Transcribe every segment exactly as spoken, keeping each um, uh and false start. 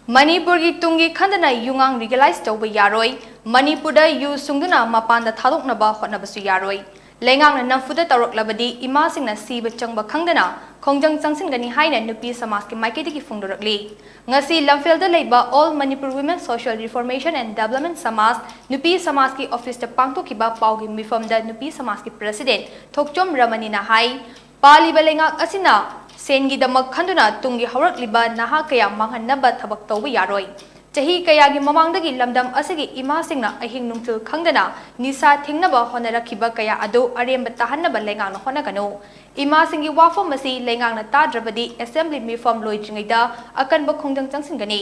ꯃꯅꯤꯄꯨꯔꯒꯤ ꯇꯨꯡꯒꯤ ꯈꯟꯗꯅ ꯌꯨꯉꯥꯡ ꯂꯤꯒꯦꯂꯥꯏꯖ ꯇꯧꯕ ꯌꯥꯔꯣꯏ꯫ ꯃꯅꯤꯄꯨꯔꯗ ꯌꯨ ꯁꯨꯡꯗꯨꯅ ꯃꯄꯥꯟꯗ ꯊꯥꯗꯣꯛꯅꯕ ꯍꯣꯠꯅꯕꯁꯨ ꯌꯥꯔꯣꯏ꯫ ꯂꯩꯉꯥꯛꯅ ꯅꯝꯐꯨꯗ ꯇꯧꯔꯛꯂꯕꯗꯤ ꯏꯃꯥꯁꯤꯡꯅ ꯁꯤꯕ ꯆꯪꯕ ꯈꯪꯗꯅ ꯈꯣꯡꯖꯪ ꯆꯪꯁꯤꯟꯒꯅꯤ ꯍꯥꯏꯅ ꯅꯨꯄꯤ ꯁꯃꯥꯖꯀꯤ ꯃꯥꯏꯀꯩꯗꯒꯤ ꯐꯣꯡꯗꯣꯔꯛꯂꯤ꯫ ꯉꯁꯤ ꯂꯝꯐꯦꯜꯗ ꯂꯩꯕ All Manipur Women Social Reformation and Development ꯁꯃꯥꯖ ꯅꯨꯄꯤ ꯁꯃꯥꯖꯀꯤ ꯑꯣꯐꯤꯁꯇ ꯄꯥꯡꯊꯣꯛꯈꯤꯕ ꯄꯥꯎꯒꯤ ꯃꯤꯐꯝꯗ ꯅꯨꯄꯤ ꯁꯃꯥꯖꯀꯤ ꯄ꯭ꯔꯁꯤꯗꯦꯟ ꯊꯣꯛꯆꯣꯝ ꯔꯃꯅꯤꯅ ꯍꯥꯏ, ꯄꯥꯜꯂꯤꯕ ꯂꯩꯉꯥꯛ ꯑꯁꯤꯅ ꯁꯦꯟꯒꯤꯗꯃꯛ ꯈꯟꯗꯨꯅ ꯇꯨꯡꯒꯤ ꯍꯧꯔꯛꯂꯤꯕ ꯅꯍꯥ ꯀꯌꯥ ꯃꯥꯡꯍꯟꯅꯕ ꯊꯕꯛ ꯇꯧꯕ ꯌꯥꯔꯣꯏ꯫ ꯆꯍꯤ ꯀꯌꯥꯒꯤ ꯃꯃꯥꯡꯗꯒꯤ ꯂꯝꯗꯝ ꯑꯁꯤꯒꯤ ꯏꯃꯥꯁꯤꯡꯅ ꯑꯍꯤꯡ ꯅꯨꯡꯊꯤꯜ ꯈꯪꯗꯅ ꯅꯤꯁꯥ ꯊꯤꯡꯅꯕ ꯍꯣꯠꯅꯔꯛꯈꯤꯕ ꯀꯌꯥ ꯑꯗꯨ ꯑꯔꯦꯝꯕ ꯇꯥꯍꯟꯅꯕ ꯂꯩꯉꯥꯛꯅ ꯍꯣꯠꯅꯒꯅꯨ꯫ ꯏꯃꯥꯁꯤꯡꯒꯤ ꯋꯥꯐꯝ ꯑꯁꯤ ꯂꯩꯉꯥꯛꯅ ꯇꯥꯗ꯭ꯔꯕꯗꯤ ꯑꯦꯁꯦꯝꯕ꯭ꯂꯤ ꯃꯤꯐꯝ ꯂꯣꯏꯗ꯭ꯔꯤꯉꯩꯗ ꯑꯀꯟꯕ ꯈꯣꯡꯖꯪ ꯆꯪꯁꯤꯟꯒꯅꯤ꯫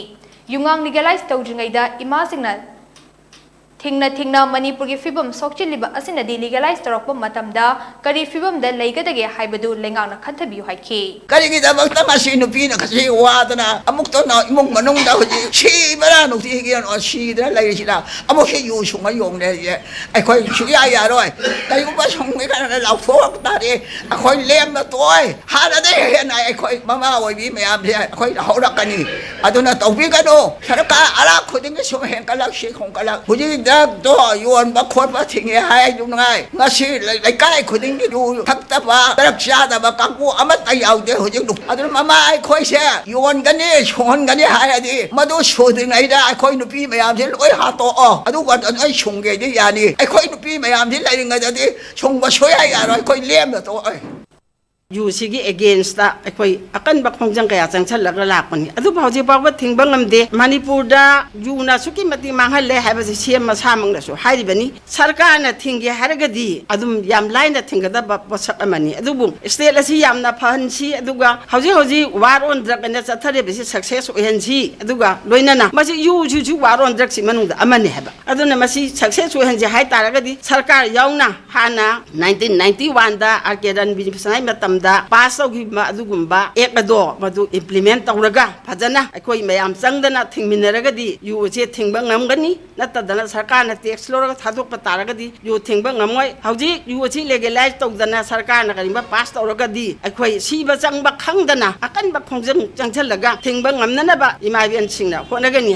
ꯌꯨꯉꯥꯡ ꯂꯤꯒꯦꯂꯥꯏꯖ ꯇꯧꯗ꯭ꯔꯤꯉꯩꯗ ꯏꯃꯥꯁꯤꯡꯅ ꯊꯤꯡꯅ ꯊꯤꯡꯅ ꯃꯅꯤꯄꯨꯔꯒꯤ ꯐꯤꯕꯝ ꯁꯣꯛꯆꯤꯜꯂꯤꯕ ꯑꯁꯤꯅꯗꯤ ꯂꯤꯒꯦꯂꯥꯏꯖ ꯇꯧꯔꯛꯄ ꯃꯇꯝꯗ ꯀꯔꯤ ꯐꯤꯕꯝꯗ ꯂꯩꯒꯗꯒꯦ ꯍꯥꯏꯕꯗꯨ ꯂꯩꯉꯥꯛꯅ ꯈꯟꯊꯕꯤꯌꯨ ꯍꯥꯏꯈꯤ꯫ ꯀꯔꯤꯒꯤꯗꯃꯛꯇ ꯃꯁꯤ ꯅꯨꯄꯤꯅ ꯉꯁꯤ ꯋꯥꯗꯅ ꯑꯃꯨꯛꯇꯅ ꯏꯃꯨꯡ ꯃꯅꯨꯡꯗ ꯍꯧꯖꯤꯛ ꯁꯤꯕ꯭ꯔꯥ ꯅꯨꯡꯇꯤꯒꯤ ꯁꯤꯗꯅ ꯂꯩꯔꯤꯁꯤꯅ ꯑꯃꯨꯛꯁꯤ ꯌꯨ ꯁꯨꯡꯉ ꯌꯣꯡꯅꯦ ꯍꯥꯏꯁꯦ ꯑꯩꯈꯣꯏ ꯁꯨꯡꯌꯥ ꯌꯥꯔꯣꯏ꯫ ꯀꯔꯤꯒꯨꯝꯕ ꯁꯨꯡꯒꯦ ꯈꯟꯅ ꯂꯥꯎꯊꯣꯛ ꯇꯥꯔꯦ꯫ ꯑꯩꯈꯣꯏ ꯂꯦꯝꯅ ꯇꯣꯛꯑꯣꯏ꯫ ꯍꯥꯟꯅꯗꯒꯤ ꯍꯦꯟꯅ ꯑꯩꯈꯣꯏ ꯃꯃꯥ ꯑꯣꯏꯕꯤ ꯃꯌꯥꯝꯁꯦ ꯑꯩꯈꯣꯏ ꯍꯧꯔꯛꯀꯅꯤ꯫ ꯑꯗꯨꯅ ꯇꯧꯕꯤꯒꯅꯨ꯫ ꯁꯔꯀꯥꯔ ꯑꯔꯥꯛ ꯈꯨꯗꯤꯡꯒꯤ ꯁꯨꯝ ꯍꯦꯟꯒꯠꯂꯛ ꯁꯤ ꯍꯣꯡꯒꯠꯂꯛ꯫ ꯍꯧꯖꯤꯛ ꯗ꯭ꯔꯒꯇꯣ ꯌꯣꯟꯕ ꯈꯣꯠꯄ ꯊꯤꯡꯉꯦ ꯍꯥꯏ ꯅꯨꯡꯉꯥꯏ꯫ ꯉꯁꯤ ꯂꯩ-, ꯂꯩꯀꯥꯏ ꯈꯨꯗꯤꯡꯒꯤ ꯌꯨ ꯊꯛꯇꯕ, ꯗ꯭ꯔꯒ ꯆꯥꯗꯕ ꯀꯥꯡꯕꯨ ꯑꯃꯠꯇ ꯌꯥꯎꯗꯦ ꯍꯧꯖꯤꯛ꯫ ꯑꯗꯨꯅ ꯃꯃꯥ ꯑꯩꯈꯣꯏꯁꯦ ꯌꯣꯟꯒꯅꯤ, ꯁꯨꯍꯟꯒꯅꯤ ꯍꯥꯏꯔꯗꯤ ꯃꯗꯨ ꯁꯨꯗ꯭ꯔꯤꯉꯩꯗ ꯑꯩꯈꯣꯏ ꯅꯨꯄꯤ ꯃꯌꯥꯝꯁꯦ ꯂꯣꯏ ꯍꯥꯠꯇꯣꯛꯑꯣ꯫ ꯑꯗꯨꯒ ꯑꯩ ꯁꯨꯡꯒꯦꯗꯤ ꯌꯥꯅꯤ꯫ ꯑꯩꯈꯣꯏ ꯅꯨꯄꯤ ꯃꯌꯥꯝꯁꯤ ꯂꯩꯔꯤꯉꯩꯗꯗꯤ ꯁꯨꯡꯕ ꯁꯨꯡꯌꯥ ꯌꯥꯔꯣꯏ꯫ ꯑꯩꯈꯣꯏ ꯂꯦꯝꯅ ꯇꯣꯛꯑꯣꯏ꯫ ꯌꯨꯁꯤꯒꯤ against ꯑꯩꯈꯣꯏ ꯑꯀꯟꯕ ꯈꯣꯡꯖꯪ ꯀꯌꯥ ꯆꯪꯁꯜꯂꯒ ꯂꯥꯛꯄꯅꯤ꯫ ꯑꯗꯨꯕꯨ ꯍꯧꯖꯤꯛ ꯐꯥꯎꯕ ꯊꯤꯡꯕ ꯉꯝꯗꯦ꯫ ꯃꯅꯤꯄꯨꯔꯗ ꯌꯨꯅ ꯑꯁꯨꯛꯀꯤ ꯃꯇꯤꯛ ꯃꯥꯡꯍꯜꯂꯦ ꯍꯥꯏꯕꯁꯤ ꯁꯤ ꯑꯦꯝ ꯃꯁꯥꯃꯛꯅꯁꯨ ꯍꯥꯏꯔꯤꯕꯅꯤ꯫ ꯁꯔꯀꯥꯔꯅ ꯊꯤꯡꯒꯦ ꯍꯥꯏꯔꯒꯗꯤ ꯑꯗꯨꯝ ꯌꯥꯝ ꯂꯥꯏꯅ ꯊꯤꯡꯒꯗꯕ ꯄꯣꯠꯁꯛ ꯑꯃꯅꯤ꯫ ꯑꯗꯨꯕꯨ state ꯑꯁꯤ ꯌꯥꯝꯅ ꯐꯍꯟꯁꯤ, ꯑꯗꯨꯒ ꯍꯧꯖꯤꯛ ꯍꯧꯖꯤꯛ war on drug ꯑꯅ ꯆꯠꯊꯔꯤꯕꯁꯤ success ꯑꯣꯏꯍꯟꯁꯤ, ꯑꯗꯨꯒ ꯂꯣꯏꯅꯅ ꯃꯁꯤ ꯌꯨꯁꯤꯁꯨ war on drugs ꯁꯤ ꯃꯅꯨꯡꯗ ꯑꯃꯅꯤ ꯍꯥꯏꯕ꯫ ꯑꯗꯨꯅ ꯃꯁꯤ success ꯑꯣꯏꯍꯟꯁꯤ ꯍꯥꯏ ꯇꯥꯔꯒꯗꯤ ꯁꯔꯀꯥꯔ ꯌꯥꯎꯅ ꯍꯥꯟꯅ nineteen ninety one ꯗ ꯑꯥꯔ ꯀꯦ ꯔꯟꯕꯤꯔ ꯁꯅꯥꯏ ꯃꯇꯝꯗ ꯗ ꯄꯥꯁ ꯇꯧꯈꯤꯕ ꯑꯗꯨꯒꯨꯝꯕ ꯑꯦꯛ ꯑꯗꯣ ꯃꯗꯨ ꯏꯝꯄ꯭ꯂꯤꯃꯦꯟ ꯇꯧꯔꯒ ꯐꯖꯅ ꯑꯩꯈꯣꯏ ꯃꯌꯥꯝ ꯆꯪꯗꯅ ꯊꯤꯡꯃꯤꯟꯅꯔꯒꯗꯤ ꯌꯨ ꯑꯁꯦ ꯊꯤꯡꯕ ꯉꯝꯒꯅꯤ꯫ ꯅꯠꯇꯗꯅ ꯁꯔꯀꯥꯔꯅ ꯇꯦꯛꯁ ꯂꯧꯔꯒ ꯊꯥꯗꯣꯛꯄ ꯇꯥꯔꯒꯗꯤ ꯌꯨ ꯊꯤꯡꯕ ꯉꯝꯃꯣꯏ꯫ ꯍꯧꯖꯤꯛ ꯌꯨ ꯑꯁꯤ ꯂꯦꯒꯦꯂꯥꯏꯁ ꯇꯧꯗꯅ ꯁꯔꯀꯥꯔꯅ ꯀꯔꯤꯒꯨꯝꯕ ꯄꯥꯁ ꯇꯧꯔꯒꯗꯤ ꯑꯩꯈꯣꯏ ꯁꯤꯕ ꯆꯪꯕ ꯈꯪꯗꯅ ꯑꯀꯟꯕ ꯈꯣꯡꯖꯪ ꯆꯪꯁꯤꯜꯂꯒ ꯊꯤꯡꯕ ꯉꯝꯅꯅꯕ ꯏꯃꯥ ꯏꯕꯦꯟꯁꯤꯡꯅ ꯍꯣꯠꯅꯒꯅꯤ꯫